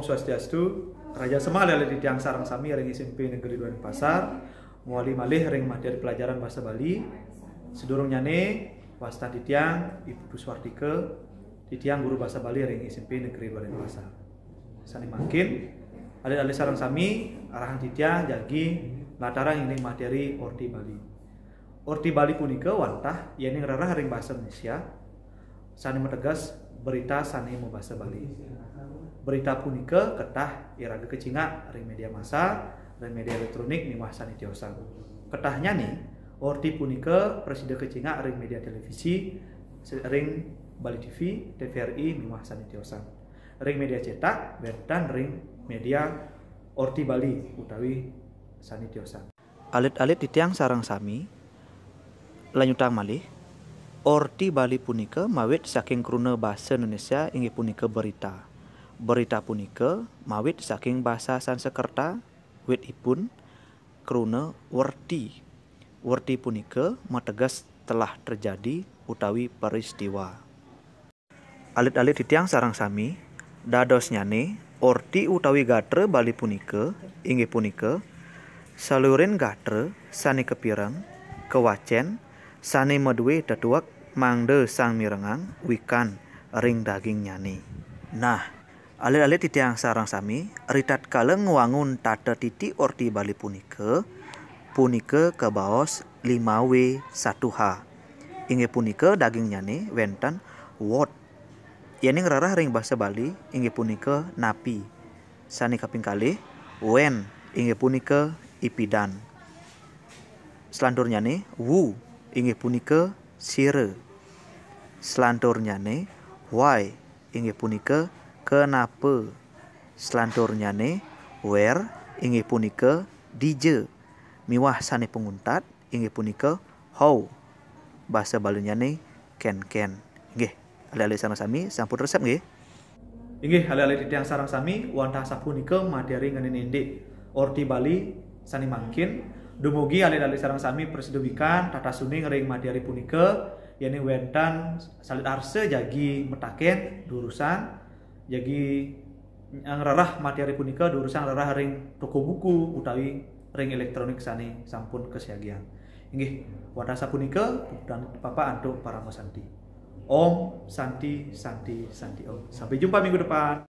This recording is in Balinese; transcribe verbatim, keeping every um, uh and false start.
Swastiastu, rahajeng semeng alit-alit titiang sareng sami ring S M P Negeri Dua Denpasar, mawali malih ring materi pelajaran Basa Bali. Sadurungnyane, wastan titiang I Putu Swartika, titiang guru Basa Bali ring S M P Negeri Dua Denpasar. Sane mangkin, alit-alit sareng sami, rahajeng titiang jagi nlatarang indik materi Orti Bali. Orti Bali punika wantah yening rereh ring basa Indonesia, sane mateges berita sane mabasa Bali. Berita punika ketah iraga kacingak ring media massa, ring media elektronik miwah sane tiosan. Ketahnyane, Orti punika prasida kacingak ring media televisi, ring Bali T V, T V R I miwah sane tiosan. Ring media cetak, wenten ring media Orti Bali utawi sane tiosan. Alit-alit titiang sareng sami, lanjutang malih, Orti Bali punika mawit saking kruna basa Indonesia inggih punika berita. Berita punika mawit saking basa Sanskerta, wit ipun, kruna werti. Werti punika mateges telah terjadi utawi peristiwa. Alit-alit titiang sareng sami, dadosnyane, orti utawi gatra Bali punika, inggih punika, saluiring gatra sane kapireng, kawacen, sane madue tetuek mangda sang mirengang wikan ring dagingnyane. Nah, alit-alit titiang sareng sami, ritatkala ngwangun tata titi orti Bali punika, punika kabaos lima W satu H. Inggih punika dagingnyane wenten wot. Yening rereh ring basa Bali, inggih punika napi. Sane kaping kalih, wen, inggih punika ipidan. Selanturnyane, wu, inggih punika sira. Selanturnyane, why, inggih punika kenapa. Selanturnyane, where, inggih punika dija. Miwah sane panguntat, inggih punika how. Basa Balinyane kenken. Inggih, alit-alit sareng sami sampun resep nggih? Inggih, alit-alit titiang sareng sami, wantah sapunika materi ngenenin indik Orti Bali sane mangkin. Dumugi alit-alit sareng sami prasida wikan tatas uning ring materi punika, yening wenten salit arsa jagi mataken, durusang, jagi ngrereh materi punika durusang rereh ring toko buku utawi ring elektronik sane sampun kasiagiang. Inggih, wantah sapunika, puputang papa antuk parama santi. Om Santi, Santi, Santi Om. Sampai jumpa minggu depan.